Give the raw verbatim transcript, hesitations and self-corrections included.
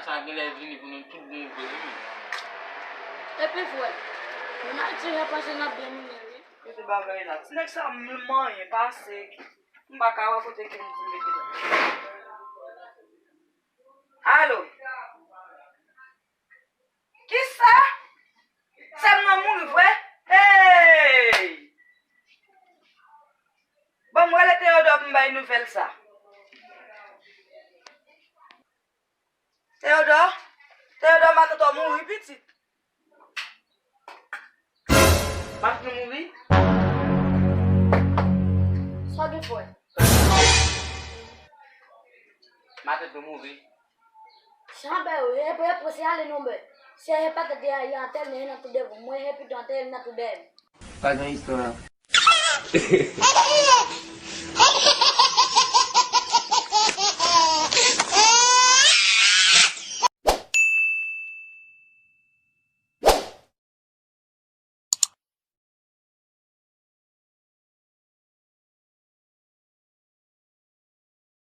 Sa genlè vini pou nou tout bon vre, wi. Epi frè, moun Ayiti yo panse n ap byen mennen, wi. Kote bagay la? Ti nèg sa m manyen pase. M pa ka wè kote ke m di mete la. Alo? Kisa? Sè m nan mouri vre? Hey! Bon, m rele Teyodò pou m bay nouvèl sa. Teyodò? Teyodò, matant ou mouri, pitit. Matant ou mouri? Sa gen frè? Matant ou mouri. Jan bè yo, e, e, e, se ale non bè. Se e pa te de a, e antèl, e nan tou de bon. Mwen e pito antèl, nan tou de. Pa gen istwa.